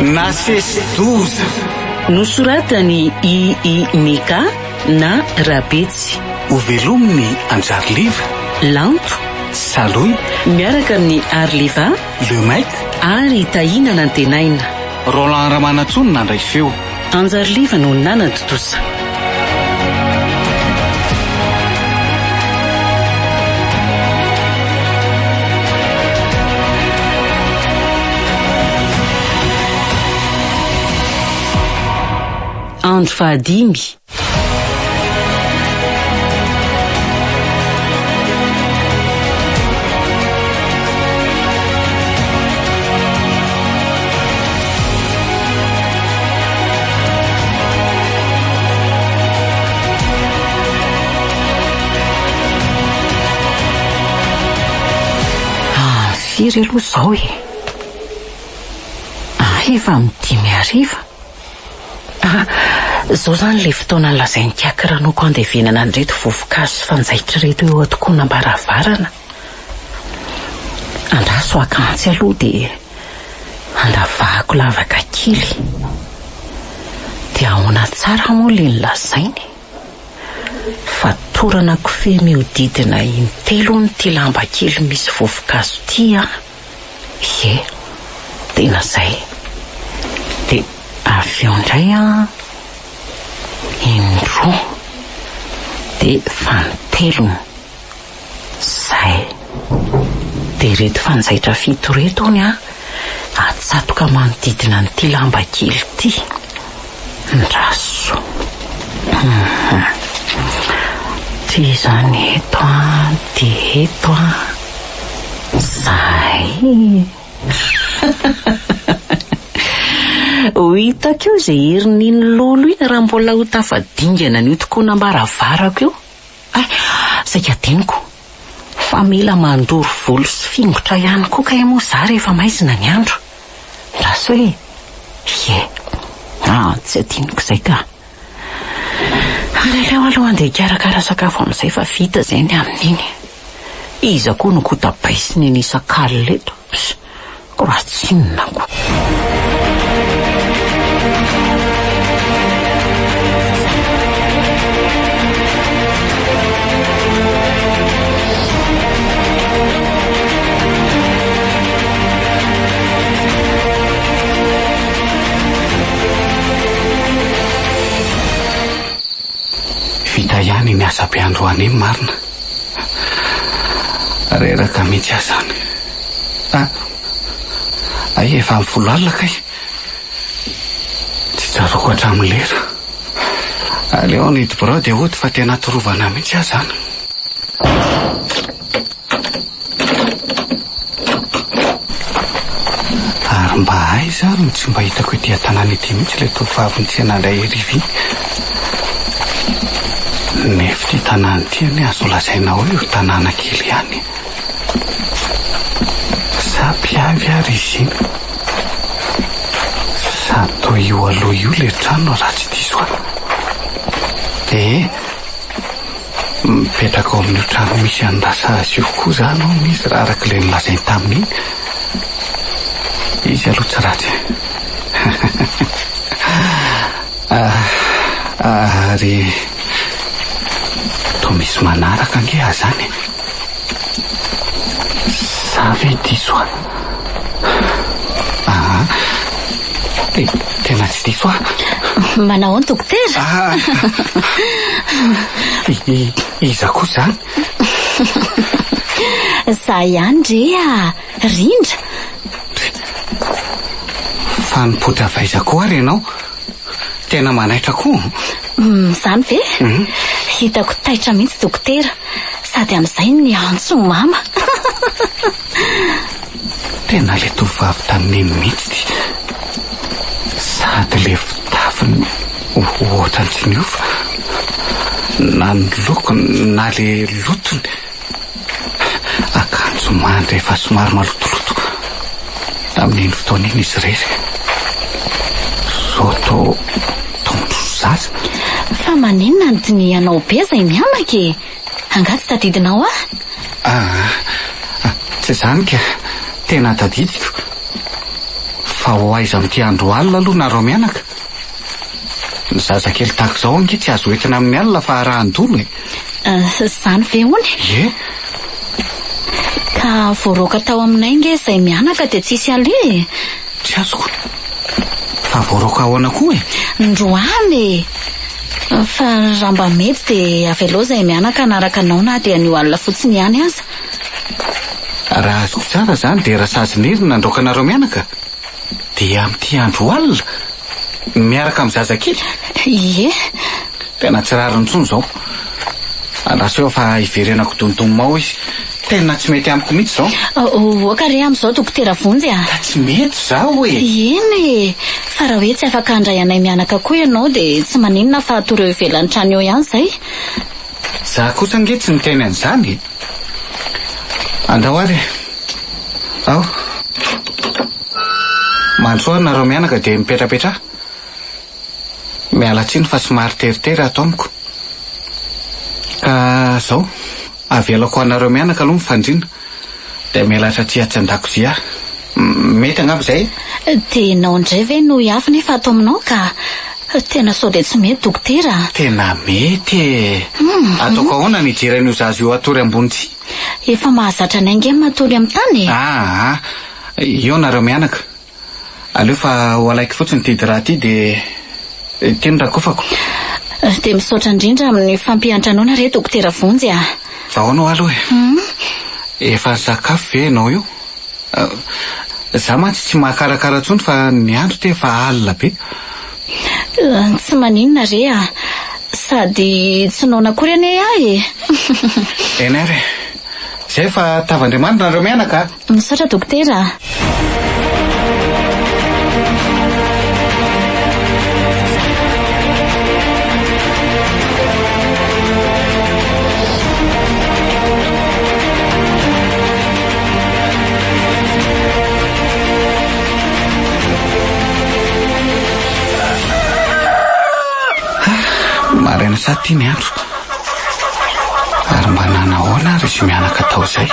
Nasesi-doza. Nosoratan'i I. I. Mika na Rabetsy. Hovelomin'i Anjariliva. Lanto. Salohy. Miaraka amin'i Arliva. Le Mec. Ary Tahiana Nantenaina. Roland Ramanantsoa no nandray feo. Anjariliva no nanatontosa. Andro fahadimy. Ah, firy aloha izao e? Ah, efa amin'ny dimy hariva. Ah, izao izany ilay fotoana lazain'i Kiaky Ranoko handevenana an'ireto vovokazo sy fanjaitra ireto eo an-tokonam-baravarana. Andraso haka antsy aloha dia handavahako lavaka kely. Dia ahoana tsara moa ilay nolazainy? Fatorana kofehy mihodidina intelo hono ity lamba kely misy vovokazo ity an! Ie, tena zay. Dia avy eo indray an, indroa, dia fanintelony. Zay. Dia ireto fanjaitra fito ireto hono an, atsatoka manodidina an'ity lamba kely ity. Ndraso. Ity izany eto an, dia eto an. Zay. Ho hitako eo izay herin'iny lolo iny raha mbola ho tafadingana an'io tokonam-baravarako io. Hay, saika adinoko fa mila mandoro volo sy fingotra ihany koa kay moa za rehefa maizina ny andro. Ndraso e! Ie, ah, tsy adinoko izay ka. Ary aleo aloha handeha hikarakara sakafo amin'izay fa vita izay ny amin'iny. Iza koa no kotabaisiny eny isan-kalina eto? Pss, raha tsy inona koa. Vita ihany iny asa be androany iny marina. Reraka mihitsy aho izany. Ah, hay efa amin'ny folo alina kay. Tsy tsaroako hatramin'ny lera. Aleo hanidy birao dia hody fa tena torovana mihitsy aho izany. Ary mba aiza ary no tsy mba hitako ety an-tanàna ety mihitsy ilay tovovavy nitsena indray hariva iny? Nefa ity tanàna ity anie azo lazaina hoe io tanàna kely ihany e. Sa mpiavy ary izy iny? Sady toa io aloha io ilay trano raha tsy diso ahy. Ee. Mipetraka ao amin'io trano misy an'i Rasazy io koa izany hono izy raha araka ilay nolazainy tamin'iny. Izy aloha tsy ratsy e. Ary toa misy manaraka ange aho izany e. Sa ve diso aho? Aa, tena tsy diso aho. Manao ahoana dokotera? Ah, iza koa izany? Za ihany re a, Rindra. Fa nipoitra avy aiza koa ary ianao? Tena manaitra koa. Izany ve? Hitako taitra mihitsy dokotera, sady amin'izay niantso mama. Tena ilay tovovavy tamin'iny mihitsy ity. Sady ilay fitafiny ohatran'ny tsy niova. Na ny lokony na ilay lotony. Akanjo mandry efa somary malotoloto. Tamin'iny fotoana iny izy irery. Zao toa toa mitroso zaza. Fa maninona no dinihanao be izay mianaka e? Angaha tsy tadidinao ahy? Ah, tsy izany ka. Tena tadidiko. Fa. Fa ho aiza amin'ity andro alina aloha nareo mianaka? Ny zazakely tahaka izao ange tsy azo entina amin'ny alina fa arahan-dolo e! Izany ve hono e? Ie. Ka voaroaka tao aminay nge izay mianaka dia tsisy aleha e! Tsy azoko. Fa voaroaka ahoana koa e? Ndroany e! Fa raha mba mety dia avelao izay mianaka hanaraka anao na dia anio alina fotsiny ihany aza. Raha azoko tsara izany dia Rasazinery no nandroaka anareo mianaka? Dia amin'ity andro alina? Miaraka amin'ny zazakely? Ie. Tena tsy rariny intsony izao. Andraso eo fa hiverenako dontomao ao izy. Tena tsy mety amiko mihitsy izao. Oka re amin'izao Dokotera Vonjy a! Ka tsy mety izao e! Eny e! Fa raha hoe tsy afaka handray anay mianaka koa ianao dia tsy maninona fa hatory eo ivelan'ny trano eo ihany izay. Za kosa ange tsy niteny an'izany e! Andao ary e! Ao! Mandrosoa ary nareo mianaka dia mipetrapetraha. Miala tsiny fa somary teritery ato amiko. Ka zao, avelako ho anareo mianaka aloha ny fandriana, dia miala aty atsy an-dakozia aho. Mety angamba izay e? Dia ianao indray ve no hiavy nefa ato aminao ka? Tena sao dia tsy mety dokotera a! Tena mety e! Ataoko ahoana ny hijery an'io zaza io hatory ambony tsihy? Efa mahazatra anay ange ny matory amin'ny tany e! Aa! Eo nareo mianaka. Aleo fa ho alaiko fotsiny ity drap ity dia ity no rakofako. Dia misaotra indrindra amin'ny fampiantranoana re Dokotera Vonjy a! Fa ahoana hoa aloha e? Efa nisakafo ve ianao io? Za mantsy tsy mahakarakara intsony fa ny andro ity efa alina be. Tsy maninona re a! Sady tsy noana akory anie aho e! Eny ary e! Zay fa tava-Andriamanitra nareo mianaka a! Misaotra dokotera a! Maraina sa ty ny andro? Ary mba nanahoana ary izy mianaka tao izay?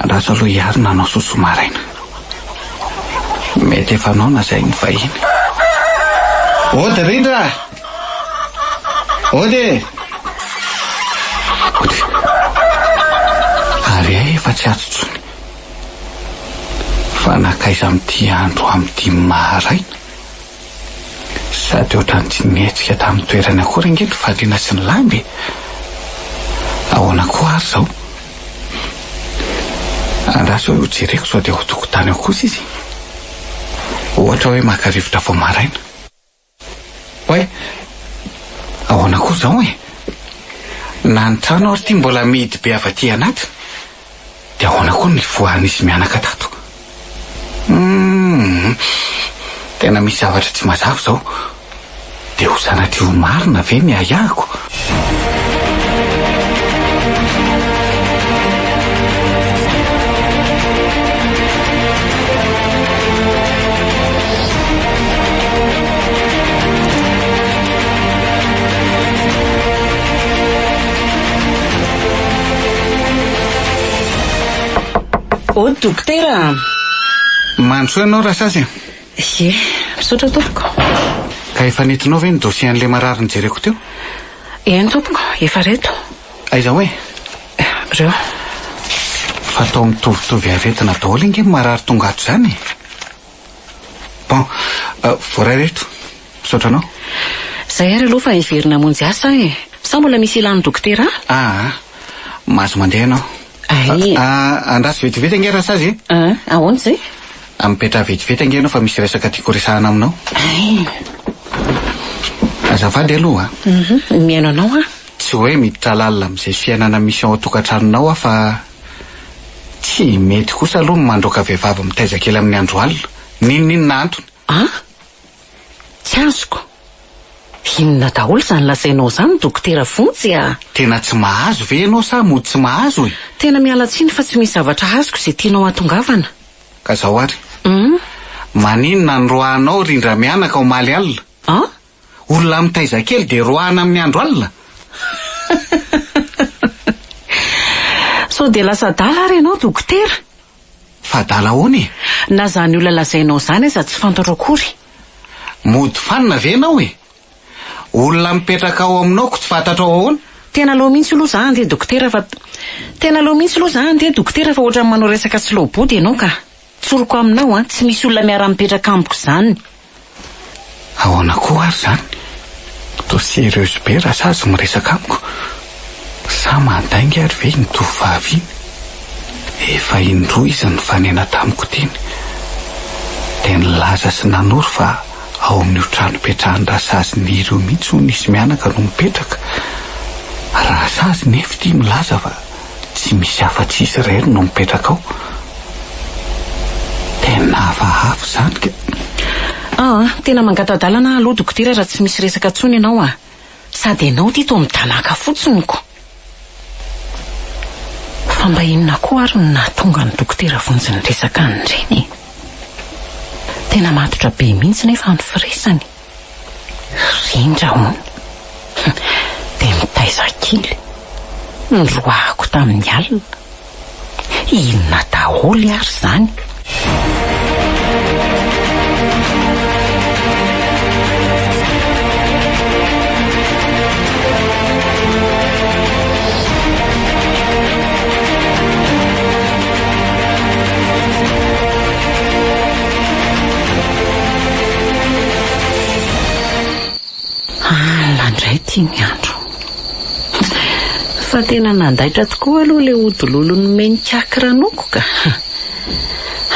Andraso aloha hiarina hanao soso maraina. Mety efa noana izay ny vahiny. Ody Rindra! Ody e! Ody. Ary hay efa tsy ato intsony. Fa nankaiza amin'ity andro amin'ity maraina? Sady ohatran'ny tsy nihetsika tamin'ny toerany akory ange ny fandriana sy ny lamba e! Ahoana koa ary izao? Andraso eo jereko sao dia ao an-tokotany ao kosa izy. Ohatra hoe maka rivotra vao maraina. Oay! Ahoana koa izao e? Na ny trano ary ity mbola mihidy be avy aty anaty, dia ahoana koa ny nivoahan'izy mianaka tato? Humm! Tena misy zavatra tsy mazava izao. Dia ho sanatria ho marina ve ny ahiahiko? Oh dokotera a! Mandrosoa ianao Rasazy a! Ie, misaotra tompoko. Ka efa nentinao ve ny dossier an'ilay marary nijereko teo? Eny tompoko, efa reto. Aiza hoe? Reo. Fa atao mitovitovy aretina daholo ange ny marary tonga ato izany e! Bon, voaray reto. Misaotra anao. Zay ary aloha fa hiverina hamonjy asa aho e. Sa mbola misy ilan'ny dokotera ahy? Aa, mahazo mandeha ianao. Ay. Aa, andraso vetivety ange Rasazy e. Aa, ahoana izay? Mipetraha vetivety ange ianao fa misy resaka tiako horesahana aminao. Ay. Azafady aloha a. Mhm, mihaino anao aho. Tsy hoe miditra lalina amin'izay fiainana misy ao an-tokantranonao aho fa tsy mety kosa aloha ny mandroaka vehivavy mitaiza kely amin'ny andro alina, n'inon'inona antony. An? Tsy azoko. Inona daholo izany lazainao izany Dokotera Vonjy a? Tena tsy mahazo ve ianao sa mody tsy mahazo e? Tena miala tsiny fa tsy misy zavatra azoko izay tianao hahatongavana. Ka izao ary. Maninona no roahanao Rindra mianaka omaly alina? An? Olona mitaiza kely dia roahana amin'ny andro alina? Sao dia lasa adala ary ianao dokotera? Fa adala ahoana e? Na izany olona lazainao izany aza tsy fantatro akory. Mody fanina ve ianao e? Olona mipetraka ao aminao ko tsy fantatrao ahoana? Tena aleo mihitsy aloha za handeha dokotera fa Tena aleo mihitsy aloha za handeha dokotera fa ohatran'ny manao resaka tsy lao-body ianao ka. Tsoriko aminao an, tsy misy olona miara-mipetraka amiko izany. Ahoana koa ary izany? Toa sérieuse be Rasazy miresaka amiko. Sa mandainga ary ve iny tovovavy iny? Efa indroa izy nifanena tamiko teny. Dia nilaza sy nanoro fa ao amin'io trano ipetrahan'i Rasazy Niry io mihitsy hono izy mianaka no mipetraka. Rasazy nefa ity milaza fa tsy misy afa-tsy izy irery no mipetraka ao. Tena hafahafa izany ka. Aa, tena mangata-dalana aho aloha dokotera raha tsy misy resaka intsony ianao a! Sady ianao ity toa midanàka fotsiny ko! Fa mba inona koa ary no nahatonga an'i Dokotera Vonjy niresaka an'ireny e? Tena matotra be mihitsy nefa ny firesany. Rindra hono. Dia mitaiza kely. Noroahako tamin'ny alina. Inona daholo ary izany? Alina indray ity ny andro. Fa tena nandaitra tokoa aloha ilay ody lolo nomen'i Kaky ranoko ka.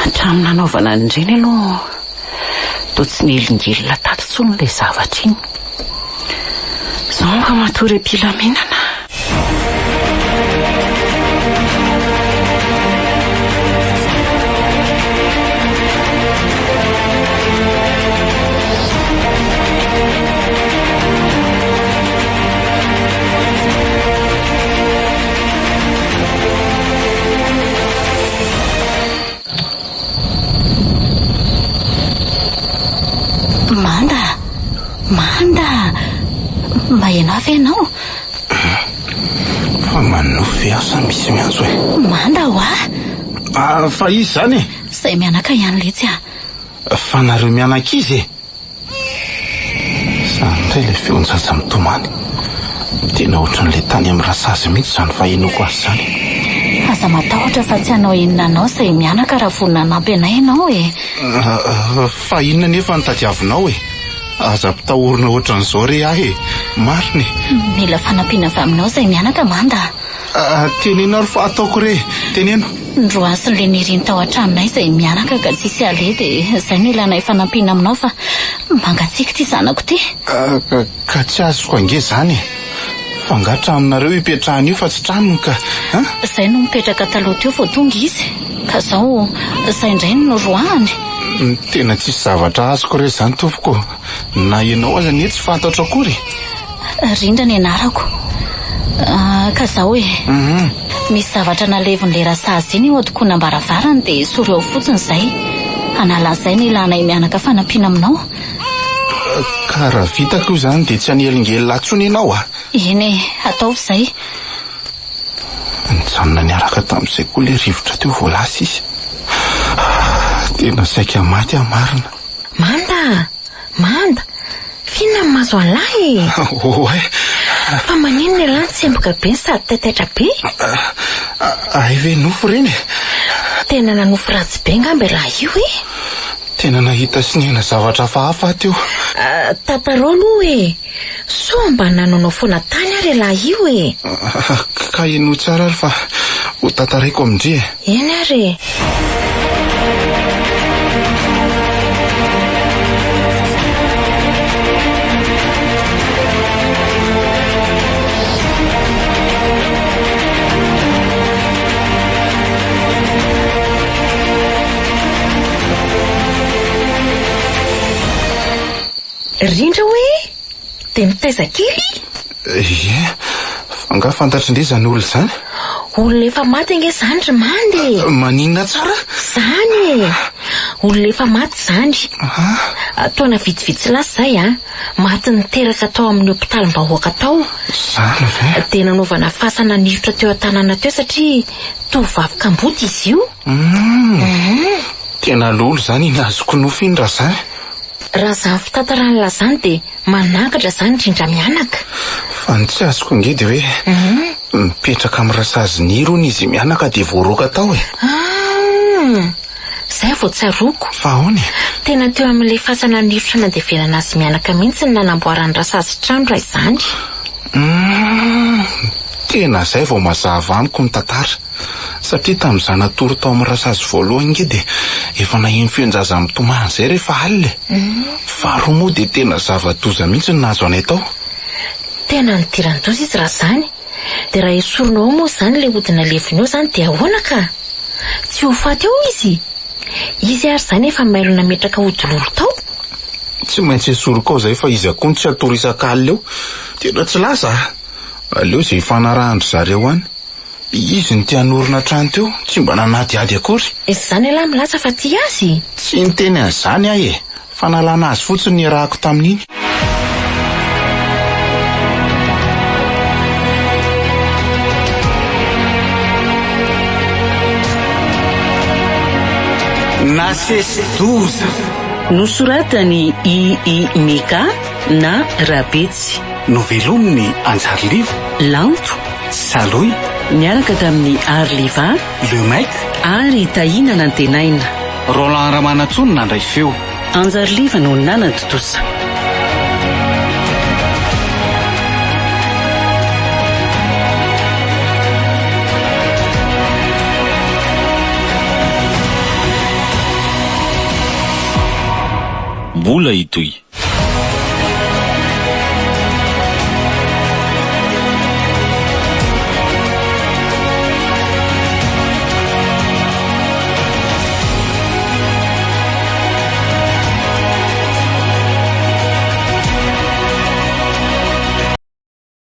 Hatramin'ny nanaovana an'ireny aloha toa tsy nihelingelina tato intsony ilay zavatra iny. Izao mba matory am-pilaminana. Manda! Manda! Mba ianao ve ianao? Fa manonofy ve aho sa misy miantso e? Manda hoa! Ah, fa iza izany e? Izay mianaka ihany letsy ah. Fa nareo mianaka iza e? Izany indray ilay feon-jaza mitomany. Tena ohatran'ilay tany amin'ny rasazy mihitsy izany fahenoako azy izany. Aza matahotra fa tsy hanao inona anao izay mianaka raha vonona hanampy anay ianao e. Fa inona anefa no tadiavinao e? Aza ampitahorina ohatran'izao re ahy e! Marina e! Mila fanampiana avy aminao izay mianaka Manda a! Ah, teneno ary fa ataoko re! Teneno! Noroasin'ilay Niriny tao an-tranonay izay mianaka ka tsisy aleha dia izay no ilanay fanampiana aminao fa mangatsiaka ity zanako ity. Ah, ka tsy azoko ange izany e! Fa angaha tranonareo ipetrahana io fa tsy tranony ka an? Izay no nipetraka taloha teo vao tonga izy, ka izao izay indray no noroahany. Tena tsisy zavatra azoko re izany tompoko, na ianao aza anie tsy fantatro akory e. Rindra ny anarako. Ka izao e. Misy zavatra nalevin'ilay rasazy iny eo an-tokonam-baravarany dia esory ao fotsiny izay. Hanala an'izay ny ilanay mianaka fanampiana aminao. Ka raha vitako io izany dia tsy hanelingelina ahy intsony ianao a! Eny e, ataovy izay. Nijanona niaraka tamin'izay koa ilay rivotra teo vao lasa izy. Tena saika maty aho marina. Manda a! Manda! F'inona no mahazo an'lahy e? Oay! Fa maninona ialahy no tsemboka be no sady taitaitra be? Hay ve nofy ireny e? Tena nanofy ratsy be angamba ialahy io e? Tena nahita sy niaina zavatra hafahafa aho teo. Tantarao aloha e! Soa mba nanaonao foana tany ary ialahy io e! Ka henoy tsara ary fa ho tantaraiko amin-dry e! Eny ary e! Rindra hoe? Dia mitaiza kely? Ie, fa angaha fantatr'indry izany olona izany? Olona efa maty ange izany ry Manda e! Maninona tsara? Izany e! Olona efa maty izany. Taona vitsivitsy lasa izay an, maty niteraka tao amin'ny hopitalim-bahoaka tao. Izany ve? Dia nanaovana fasana nirotra teo an-tanàna teo satria tovovavy kamboty izy io. Hum. Tena lolo izany iny azoko nofy iny raha izany. Raha izany fitantaran'lah izany dia manangatra izany indrindra mianaka. Fa ny tsy azoko ange dia hoe mipetraka amin'ny rasazy Niry hono izy mianaka dia voaroaka tao e. Ah! Izay vao tsaroako. Fa ahoana e? Tena teo amin'ilay fasana nifotra nandevenana azy mianaka mihitsy ny nanamboaran'ny rasazy trano raha izany. Hum! Tena izay vao mazava amiko ny tantara. Satria tamin'izaho natory tao amin'ny rasazy voalohany ange dia efa naheno feon-jaza mitomany izay rehefa alina e. Faharoa moa dia tena zava-doza mihitsy ny nahazo anay tao. Tena nidiran-doza izy raha izany. Dia raha esorinao ao moa izany ilay ody naleviny eo izany dia ahoana ka? Tsy ho faty ao izy? Izy ary izany efa mailo nametraka ody lolo tao? Tsy maintsy esoriko ao izay fa iza koa no tsy hatory isak'alina eo? Tena tsy lasa a! Aleo izay ifanarahan-dry zareo any. Izy no te hanorina trano teo, tsy mba nanadihady akory. Izany ialahy milaza fa tia azy? Tsy niteny an'izany aho e! Fanalana azy fotsiny niarahako tamin'iny. Nasesi-doza. Nosoratan'i I I Mika na Rabetsy. Novelomin'i Anjariliva. Lanto. Salohy. Niaraka tamin'i Arliva. Le Mec. Ary Tahiana Nantenaina. Roland Ramanantsoa no nandray feo. Anjariliva no nanatontosa. Mbola hitohy.